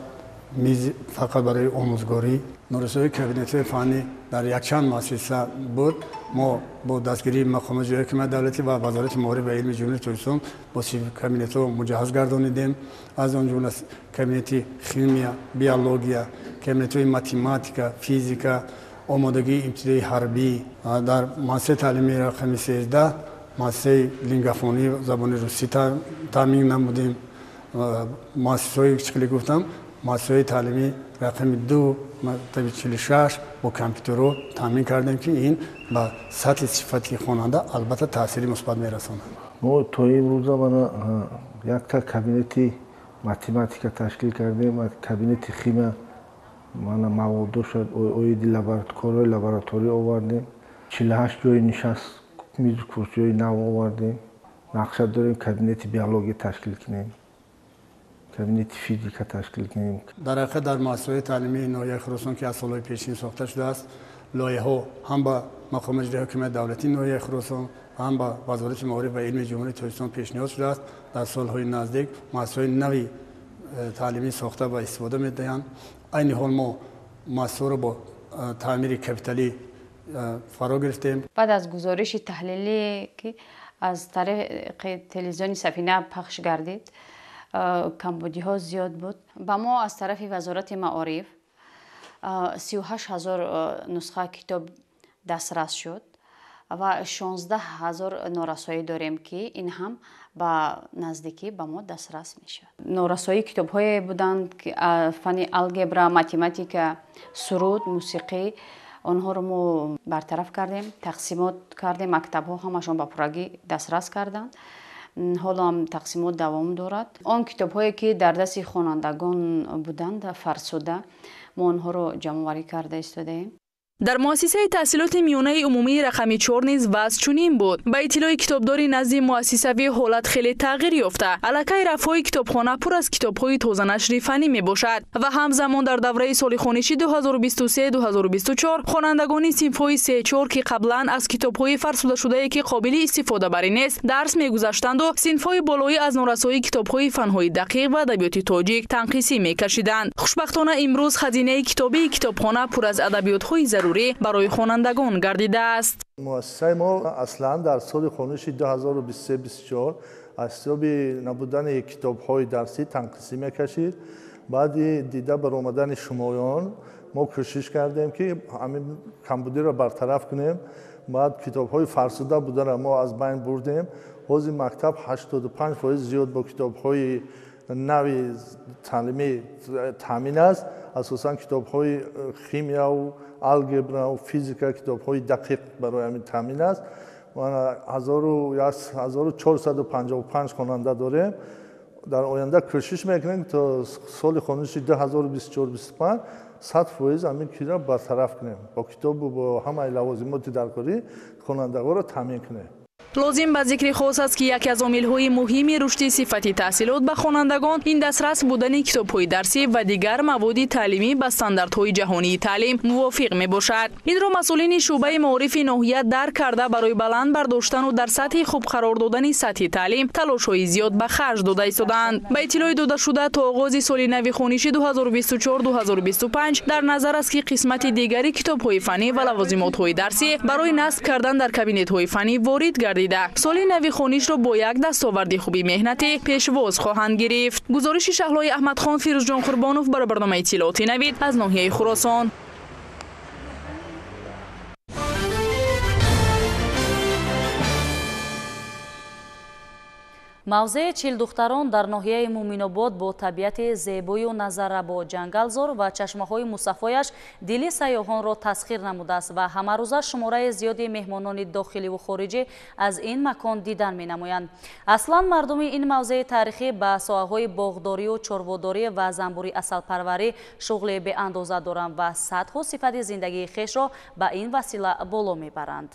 миз фақат барои омӯзгорӣ. Норасоии кабинетҳои фаннӣ дар якчанд муассиса буд. Мо бо дастгирии мақомоти иҷроии ҳокимияти давлатӣ ва Вазорати маориф ва илми Ҷумҳурии Тоҷикистон бо кабинетҳо муҷаҳҳаз гардонидем. Аз он ҷумла кабинети химия, биология, кабинетҳои математика, физика, омодагии ибтидоии ҳарбӣ. Дар муассисаи таълимии рақами 13 муассисаи лингофонӣ забони русӣ таъмин намудем. Муассисаҳои чӣ гуфтам, муассисаҳои таълимӣ рақами 2, мактаби 46 бо компютерҳо таъмин кардем, ки ин ба сатҳи сифати хонанда албатта таъсири мусбат мерасонад. Мо то имрӯза мана якта кабинети математика ташкил кардем, кабинети химия, мана маводоша оиди корҳои лаборатория овардем, 48 ҷои нишаст, мизу курсиҳои нав овардем. Нақша дорем кабинети биология ташкил кунем, кабинети физика ташкил кунем. Дар ҳақиқат дар муассисаҳои таълимии ноҳияи Хуросон, ки аз солҳои пешин сохта шудааст, лоиҳаҳо ҳам ба мақоми иҷроии ҳокимияти давлатии ноҳияи Хуросон ва ҳам ба Вазорати маориф ва илми Ҷумҳурии Тоҷикистон пешниҳод шудааст. Дар солҳои наздик муассисаҳои нави таълимӣ сохта ва истифода медиҳанд. Айни ҳол мо муассисаҳоро бо таъмири капиталӣ фаро гирифтем. Баъд аз гузориши таҳлилие, ки аз тариқи телевизиони Сафина пахш гардид, камбудиҳо зиёд буд. Ба мо аз тарафи Вазорати маориф 38 ҳазор нусха китоб дастрас шуд ва 16 ҳазор норасоӣ дорем, ки ин ҳам ба наздикӣ ба мо дастрас мешавад. Норасоии китобҳое буданд, ки фанни алгебра, математика, суруд, мусиқӣ, онҳоро мо бартараф кардем, тақсимот кардем, мактабҳо ҳамашон ба пуррагӣ дастрас карданд. Ҳоло ҳам тақсимот давом дорад. Он китобҳое, ки дар дасти хонандагон буданд фарсуда, мо онҳоро ҷамъоварӣ карда истодаем. Дар муассисаи таҳсилоти миёнаи умумии рақами 4 низ вазъ чунин буд. Ба иттилои китобдори назди муассисавӣ ҳолат хеле тағйир ёфта. Аллакай рафҳои китобхона пур аз китобҳои тозанашри фаннӣ мебошад ва ҳамзамон дар давраи соли хониши 2023-2024 хонандагони синфҳои 3-4, ки қаблан аз китобҳои фарсудашудае, ки қобили истифодабарӣ нест, дарс мегузаштанду синфҳои болоӣ аз норасоии китобҳои фанҳои дақиқ ва адабиёти тоҷик танқисӣ мекашиданд. Хушбахтона имрӯз хазинаи китобии китобхона пур аз адабиётҳои зарур барои хонандагон гардидааст. Муассисаи мо аслан дар соли хониши 2023-24 аз ҳисоби набудани китобҳои дарсӣ танқисӣ мекашид. Баъди дида баромадани шумоён мо кӯшиш кардем, ки ҳамин камбудиро бартараф кунем. Баъд китобҳои фарсуда бударо мо аз байн бурдем. Ҳозир мактаб 85% зиёд бо китобҳои нави таълимӣ таъмин аст. Асосан китобҳои химияву алгебраву физика, китобҳои дақиқ барои ҳамин таъмин аст. 1455 хонанда дорем. Дар оянда кӯшиш мекунем то соли хониши 2024-25 100% ҳамин киро бартараф кунем, бо китобу бо ҳамаи лавозимоти даркорӣ хонандагонро таъмин кунем. Лозим ба зикри хос аст, ки яке аз омилҳои муҳими рушди сифати таҳсилот ба хонандагон ин дастрас будани китобҳои дарсӣ ва дигар маводи таълимӣ ба стандартҳои ҷаҳонии таълим мувофиқ мебошад. Инро масъулини шӯъбаи маорифи ноҳия дарк карда, барои баланд бардоштану дар сатҳи хуб қарор додани сатҳи таълим талошҳои зиёд ба харҷ дода истодаанд. Ба иттилои додашуда, то оғози соли нави хониши 2024-2025 дар назар аст, ки қисмати дигари китобҳои фаннӣ ва лавозимотҳои дарсӣ барои насб кардан дар кабинетҳои фаннӣ ворид гардид. Соли нави хонишро бо як дастоварди хуби меҳнатӣ пешвоз хоҳанд гирифт. Гузориши Шаҳлои Аҳмадхон, Фирӯзҷон Қурбонов барои барномаи иттилооти Навид аз ноҳияи Хуросон. Мавзеи Чилдухтарон дар ноҳияи Муминобод бо табиати зебою назаррабо, ҷангалзор ва чашмаҳои мусаффояш дили сайёҳонро тасхир намудааст ва ҳамарӯза шумораи зиёди меҳмонони дохиливу хориҷӣ аз ин макон дидан менамоянд. Аслан мардуми ин мавзеи таърихӣ ба соҳаҳои боғдорию чорводорӣ ва занбури асалпарварӣ шуғли беандоза доранд ва сатҳу сифати зиндагии хешро ба ин васила боло мебаранд.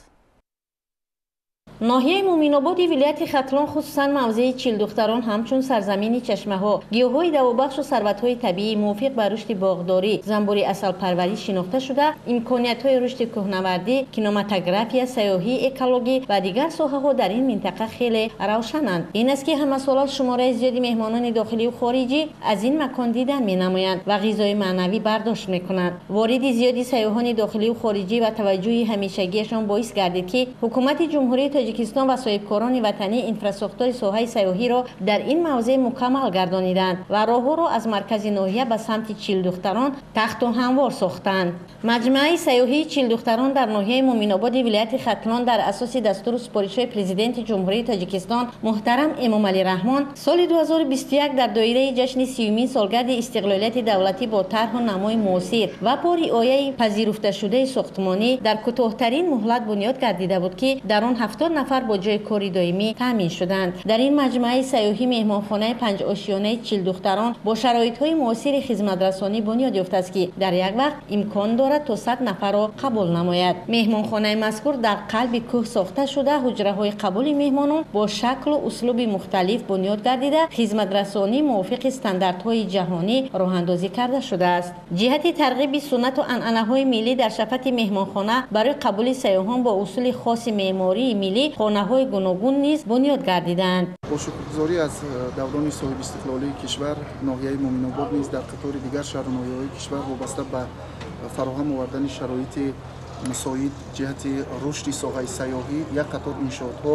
Ноҳияи Муминободи вилояти Хатлон, хусусан мавзеи Чилдухтарон, ҳамчун сарзамини чашмаҳо, гиёҳҳои давобахшу сарватҳои табиӣ мувофиқ ба рушди боғдорӣ, занбури асалпарварӣ шинохта шуда, имкониятҳои рушди кӯҳнавардӣ, кинематография, сайёҳӣ, экологӣ ва дигар соҳаҳо дар ин минтақа хеле равшананд. Ин аст, ки ҳамасола шумораи зиёди меҳмонони дохиливу хориҷӣ аз ин макон дидан менамоянд ва ғизои маънавӣ бардошт мекунанд. Вориди зиёди сайёҳони дохиливу хориҷӣ ва таваҷҷӯҳи ҳамешагиашон боис гардид, ки ҳукумати Ҷумҳурии Тоҷикистон ва соҳибкорони ватанӣ инфрасохтори соҳаи сайёҳиро дар ин мавзеъ мукаммал гардониданд ва роҳҳоро аз маркази ноҳия ба самти Чилдухтарон тахту ҳамвор сохтанд. Маҷмӯаи сайёҳии Чилдухтарон дар ноҳияи Муминободи вилояти Хатлон дар асоси дастуру супоришҳои Президенти Ҷумҳурии Тоҷикистон муҳтарам Эмомалӣ Раҳмон соли 2021 дар доираи ҷашни 30-умин солгарди истиқлолияти давлатӣ бо тарҳу намои муосир ва бо риояи пазируфташудаи сохтмонӣ дар кӯтоҳтарин муҳлат бунёд гардида буд, ки дар он 70 нафар бо ҷои кори доимӣ таъмин шуданд. Дар ин маҷмӯаи сайёҳӣ меҳмонхонаи панҷошёнаи Чилдухтарон бо шароитҳои муосири хизматрасонӣ бунёд ёфтааст, ки дар як вақт имкон дорад то 100 нафарро қабул намояд. Меҳмонхонаи мазкур дар қалби кӯҳ сохта шуда, ҳуҷраҳои қабули меҳмонон бо шаклу услуби мухталиф бунёд гардида, хизматрасонӣ мувофиқи стандартҳои ҷаҳонӣ роҳандозӣ карда шудааст. Ҷиҳати тарғиби суннату анъанаҳои миллӣ дар шафати меҳмонхона барои қабули сайёҳон бо усули хоси меъмории миллӣ хонаҳои гуногун низ бунёд гардиданд. Бо шукргузорӣ аз даврони соҳибистиқлолии кишвар, ноҳияи Муминобод низ дар қатори дигар шаҳру ноҳияҳои кишвар вобаста ба фароҳам овардани шароити мусоид ҷиҳати рушди соҳаи сайёҳӣ як қатор иншоотҳо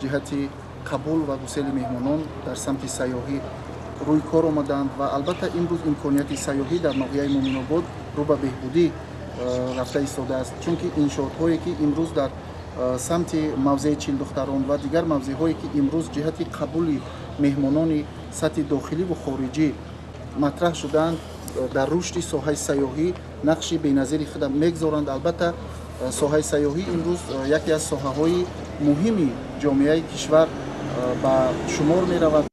ҷиҳати қабул ва гусели меҳмонон дар самти сайёҳӣ рӯй кор омаданд ва албатта имрӯз имконияти сайёҳӣ дар ноҳияи Муминобод рӯ ба беҳбудӣ рафта истодааст, чунки иншоотҳое ки имрӯз дар самти мавзеи Чилдухтарон ва дигар мавзеъҳое ки имрӯз ҷиҳати қабули меҳмонони сатҳи дохиливу хориҷӣ матраҳ шудаанд, дар рушди соҳаи сайёҳӣ нақши беназири худро мегузоранд. Албатта соҳаи сайёҳӣ имрӯз яке аз соҳаҳои муҳими ҷомеаи кишвар ба шумор меравад.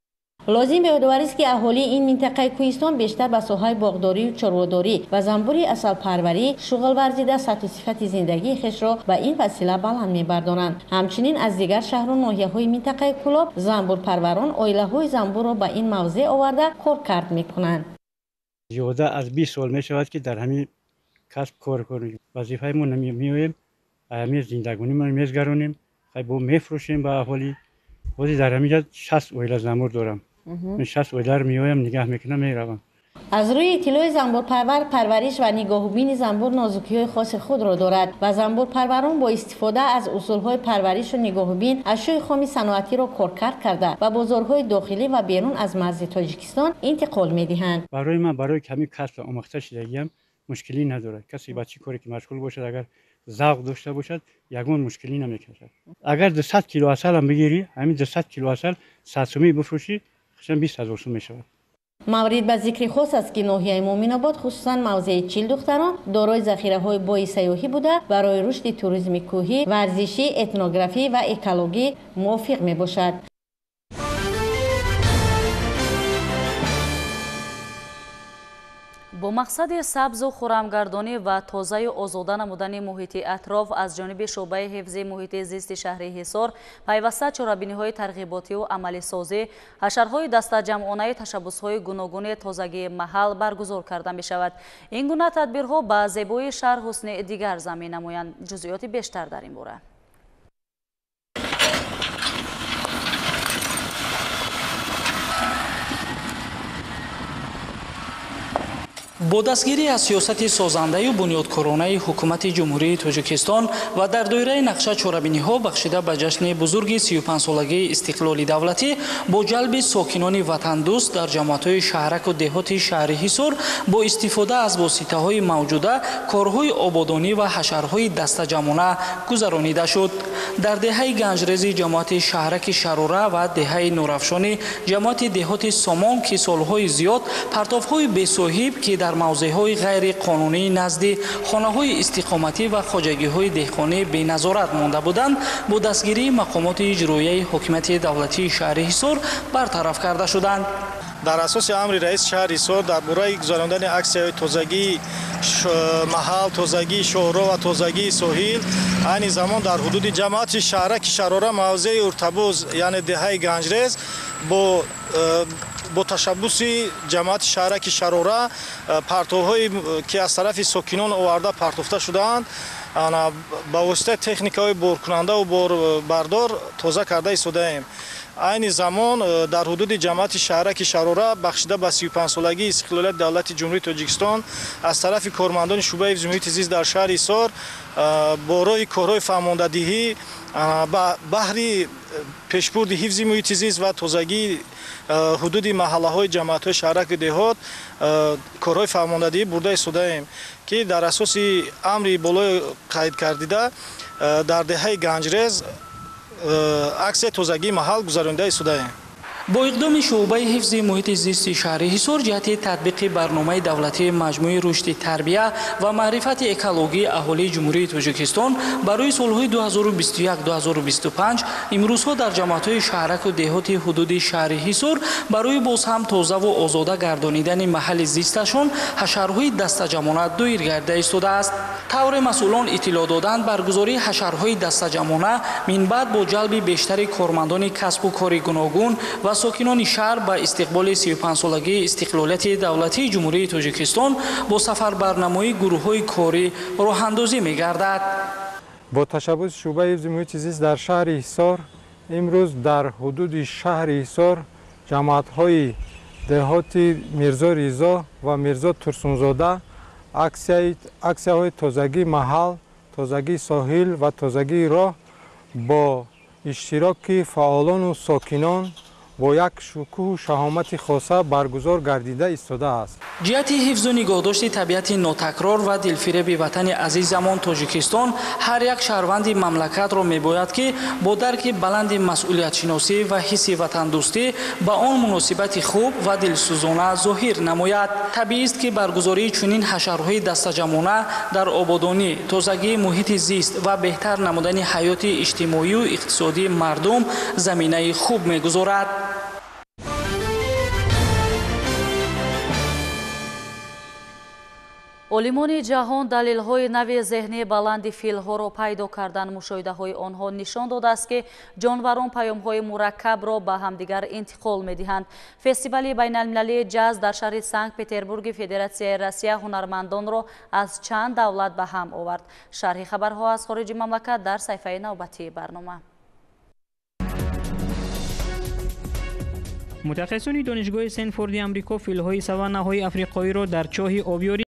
Лозим ба ёдоварист, ки аҳолии ин минтақаи кӯҳистон бештар ба соҳаи боғдорию чорводорӣ ва занбури асалпарварӣ шуғл варзида, сатҳу сифати зиндагии хешро ба ин васила баланд мебардоранд. Ҳамчунин аз дигар шаҳру ноҳияҳои минтақаи Кӯлоб занбурпарварон оилаҳои занбурро ба ин мавзеъ оварда коркард мекунанд. Зиёда аз 20 сол мешавад, ки дар ҳамин касб кор кунем. Вазифаи мо меоем, ҳамин зиндагонимон мезгаронем, бо мефурӯшем ба аҳолӣ. Ҳозир дар ҳамин ҷо 60 оила занбур дорам. Ман 60 оиларо меоям, нигаҳ мекунам, меравам. Аз рӯи иттилои занбурпарвар, парвариш ва нигоҳубини занбур нозукиҳои хоси худро дорад ва занбурпарварон бо истифода аз усулҳои парваришу нигоҳубин ашёи хоми саноатиро коркард карда ба бозорҳои дохилӣ ва берун аз марзи Тоҷикистон интиқол медиҳанд. Барои ман, барои ками касб омӯхта шудагиам мушкилӣ надорад. Касе ба чӣ коре ки машғул бошад, агар завқ дошта бошад, ягон мушкилӣ намекашад. Агар 200 кило асалам бигирӣ, ҳамин 200 кило асал 100 сомӣ бифурӯшӣ, хусусан 20 ҳазор сом мешавад. Маврид ба зикри хос аст, ки ноҳияи Муминобод, хусусан мавзеи Чилдухтарон, дорои захираҳои бои сайёҳӣ буда, барои рушди туризми кӯҳӣ, варзишӣ, этнографӣ ва экологӣ мувофиқ мебошад. Бо мақсади сабзу хурамгардонӣ ва тозаю озода намудани муҳити атроф аз ҷониби шӯъбаи ҳифзи муҳити зисти шаҳри Ҳисор пайваста чорабиниҳои тарғиботиву амалисозӣ, ҳашарҳои дастаҷамъонаи ташаббусҳои гуногуни тозагии маҳал баргузор карда мешавад. Ин гуна тадбирҳо ба зебоии шаҳр ҳусни дигар зам менамоянд. Ҷузъиёти бештар дар ин бора. Бо дастгирӣ аз сиёсати созандаю бунёдкоронаи ҳукумати Ҷумҳурии Тоҷикистон ва дар доираи нақша чорабиниҳо бахшида ба ҷашни бузурги 35-солагии истиқлоли давлатӣ бо ҷалби сокинони ватандӯст дар ҷамоатҳои шаҳраку деҳоти шаҳри Ҳисор бо истифода аз воситаҳои мавҷуда корҳои ободонӣ ва ҳашарҳои дастаҷамъона гузаронида шуд. Дар деҳаи Ганҷрези ҷамоати шаҳраки Шарора ва деҳаи Нурафшони ҷамоати деҳоти Сомон, ки солҳои зиёд партовҳои бесоҳиб, ки дар мавзеъҳои ғайриқонунӣ назди хонаҳои истиқоматӣ ва хоҷагиҳои деҳқонӣ беназорат монда буданд, бо дастгирии мақомоти иҷроияи ҳокимияти давлатии шаҳри Ҳисор бартараф карда шуданд. Дар асоси амри раиси шаҳри Ҳисор дар бораи гузарондани аксияҳои тозагии маҳал, тозагии шоҳроҳ ва тозагии соҳил, айни замон дар ҳудуди ҷамоати шаҳраки Шарора, мавзеи Уртабоз, яъне деҳаи Ганҷрез, бо ташаббуси ҷамоати шаҳраки Шарора партовҳое ки аз тарафи сокинон оварда партофта шудаанд, ба воситаи техникаҳои боркунандаву борбардор тоза карда истодаем. Айни замон дар ҳудуди ҷамоати шаҳраки Шарора бахшида ба 35-солагии истиқлолияти давлати Ҷумҳурии Тоҷикистон аз тарафи кормандони шӯъбаи ҳифзи муҳити зист дар шаҳри Ҳисор бо роҳи корҳои фаҳмондадиҳӣ ба баҳри пешбурди ҳифзи муҳити зист ва тозагии ҳудуди маҳаллаҳои ҷамоатҳои шаҳраки деҳот корҳои фаҳмондадиҳӣ бурда истодаем, ки дар асоси амри болои қайд кардида дар деҳаи Ганҷрез аксияи тозагии маҳал гузаронида истодаем. Бо иқдоми шӯъбаи ҳифзи муҳити зисти шаҳри Ҳисор ҷиҳати татбиқи барномаи давлатии маҷмӯи рушди тарбия ва маърифати экологии аҳолии Ҷумҳурии Тоҷикистон барои солҳои 2021-2025 имрӯзҳо дар ҷамоатҳои шаҳраку деҳоти ҳудуди шаҳри Ҳисор барои боз ҳам тозаву озода гардонидани маҳалли зисташон ҳашарҳои дастаҷамъона доир гардида истодааст. Тавре масъулон иттилоъ доданд, баргузории ҳашарҳои дастаҷамъона минбаъд бо ҷалби бештари кормандони касбу кори гуногун ва сокинони шаҳр ба истиқболи 35-солагии истиқлолияти давлатии Ҷумҳурии Тоҷикистон бо сафарбарнамоии гурӯҳҳои корӣ роҳандозӣ мегардад. Бо ташаббуси шӯъбаи ҳифзи муҳити зист дар шаҳри Ҳисор имрӯз дар ҳудуди шаҳри Ҳисор ҷамоатҳои деҳоти Мирзо Ризо ва Мирзо Турсунзода аксияҳои тозагии маҳал, тозагии соҳил ва тозагии роҳ бо иштироки фаъолону сокинон бо як шукӯҳу шаҳомати хоса баргузор гардида истодааст. Ҷиҳати ҳифзу нигоҳдошти табиати нотакрор ва дилфиреби ватани азизамон Тоҷикистон ҳар як шаҳрванди мамлакатро мебояд, ки бо дарки баланди масъулиятшиносӣ ва ҳисси ватандӯстӣ ба он муносибати хуб ва дилсӯзона зоҳир намояд. Табиист, ки баргузории чунин ҳашарҳои дастаҷамъона дар ободонӣ, тозагии муҳити зист ва беҳтар намудани ҳаёти иҷтимоию иқтисодии мардум заминаи хуб мегузорад. Олимони ҷаҳон далелҳои нави зеҳни баланди филҳоро пайдо кардан. Мушоҳидаҳои онҳо нишон додааст, ки ҷонварон паёмҳои мураккабро ба ҳамдигар интиқол медиҳанд. Фестивали байналмилалии ҷаз дар шаҳри Санкт-Петербурги Федератсияи Россия ҳунармандонро аз чанд давлат ба ҳам овард. Шарҳи хабарҳо аз хориҷи мамлакат дар саҳифаи навбатии барнома. Мутахассисони донишгоҳи Сенфорди Амрико филҳои саваннаҳои африқоиро дар чоҳи обёрӣ